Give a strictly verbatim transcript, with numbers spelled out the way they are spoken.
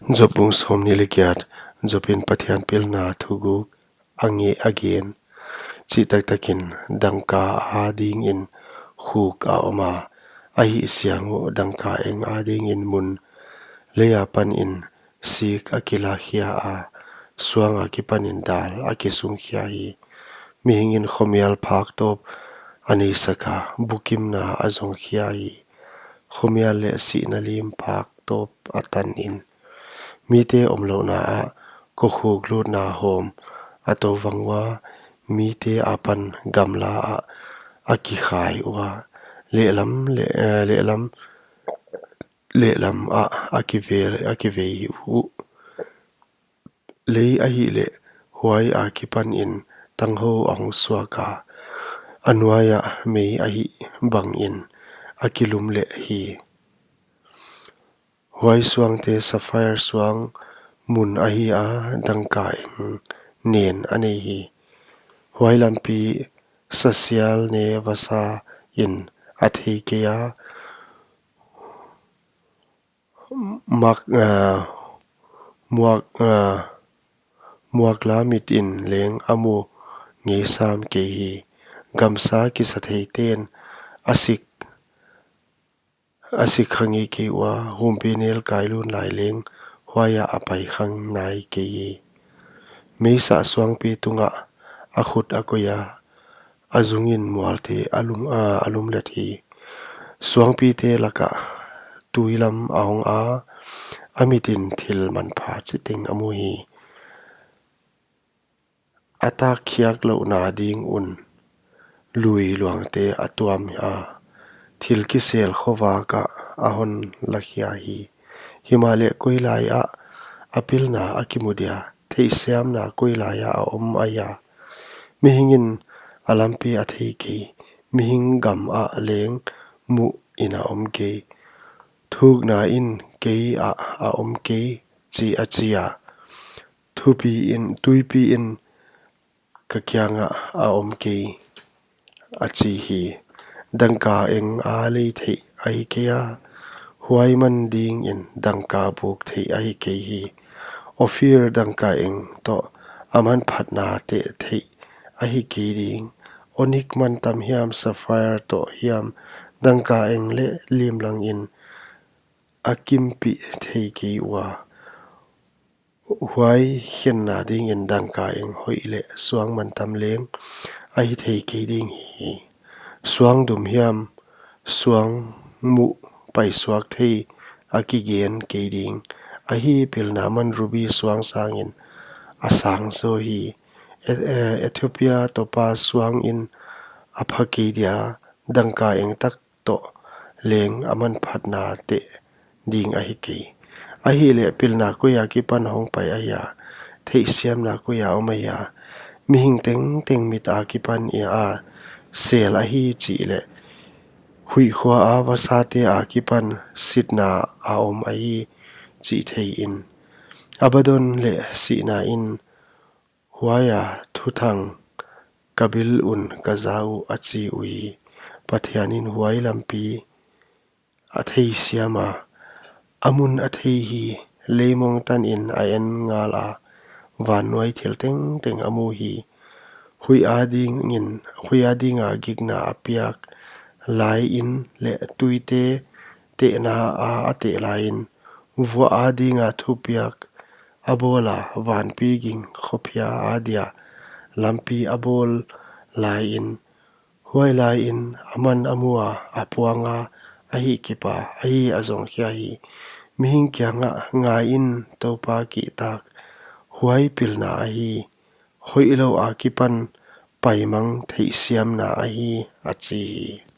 Job bung sawmnih leh giat. Job in Pathian pilna thuguk a nge-, a gen. Chihtaktakin dangka adingin khuk a om a, ahihchiang uh dangka eng adingin mun. Lei akipanin sik a kilakhia a, suang akipanin dal a kisungkhia hi. Mihingin khomial phak tawp a neisak a, bukimna a zongkhia hi. Khomial leh sihna lim phak tawp a tanin, mite omlouhna ah kokhuk lutna hawm a tou vang ua, mite apan gamla ah a kikhai ua, lehlam leh, eh, lehlam, lehlam ah a kive-, a kivei uh. Lei ahihleh huai akipanin tanghou a hong suak a, a nuai ah mei ahih bangin a kilum leh hi. Huai suangte sapphire suang mun ahi a, dangka eng nen a nei hi. Huai lampi sasial ne vasain a thei kei a, mak, ah, muak, ah, muakla mitin leng a mu ngei sam kei hi. Gamsa kisatheiten a sik, a sik kha ngei kei ua, humpinelkai lun lai leng huai ah a pai kha nai kei hi. Meisa suangpi tungah a khut a koih a, a zungin mualte a lum, a, a lumlet hi. Suangpite lakah tuilam a hong a, a mitin thil manpha chiteng a mu hi. A takkhiak louhna ding un lui luangte a tuam a, thil kisel khovak ah a hon lakhia hi. Himahleh koi lai ah a pilna a kimu dia, theihsiamna koi lai ah a om ahia? Mihingin a lampi a thei kei, mihing gam ah leng muhin a om kei. Thukna in kei ah a om kei, chi a chi a. Thupiin, tuipiin ka kiangah a om kei, a chi hi. Dangka eng a lei theih ahi kei a, huai man dingin dangka buk theih ahi kei hi. Ophir dangka eng toh a manphatnate theih ahi kei ding. Onyx mantam hiam, sapphire toh hiam, dangka eng leh limlangin a kimpih thei kei ua. Huai khenna dingin dangka eng hoih leh suang mantam leng ahi thei kei ding hi. Suang dum hiam, suang muh paisuak thei a kigen kei ding. Ahi, pilna man ruby suang sangin a sang zaw hi. E-, e-, Ethiopia topaz suangin a pha kei dia, dangka eng tak toh leng a manphatnate ding ahi kei. Ahihleh pilna koi akipan hong pai ahia? Theihsiamna koi a om ahia? Mihing tengteng mit akipan i a sel ahi chih leh, huihkhua a vasate akipan sitna a om ahi chih theiin, Abaddon leh sihna in, huai a thuthang ka bil un ka za uh, a chi ui. Pathianin huai lampi a theisiam a, a mun a thei hi. Leimong tanin a en ngal a, vannuai thil tengteng a mu hi. Huih adingin, huih adinga gikna a piak laiin leh tuite tehna a a teh laiin, vuah adinga thupiak a bawl a, vanpi ging khophia adia lampi a bawl laiin, huai laiin aman a mu a, a puang a, a hihkip a, ahi, a zongkhia hi. Mihing kiangah, ngaiin, Toupa kihtak, huai pilna ahi, hoihlou akipan paimang theihsiamna ahi, a chi hi.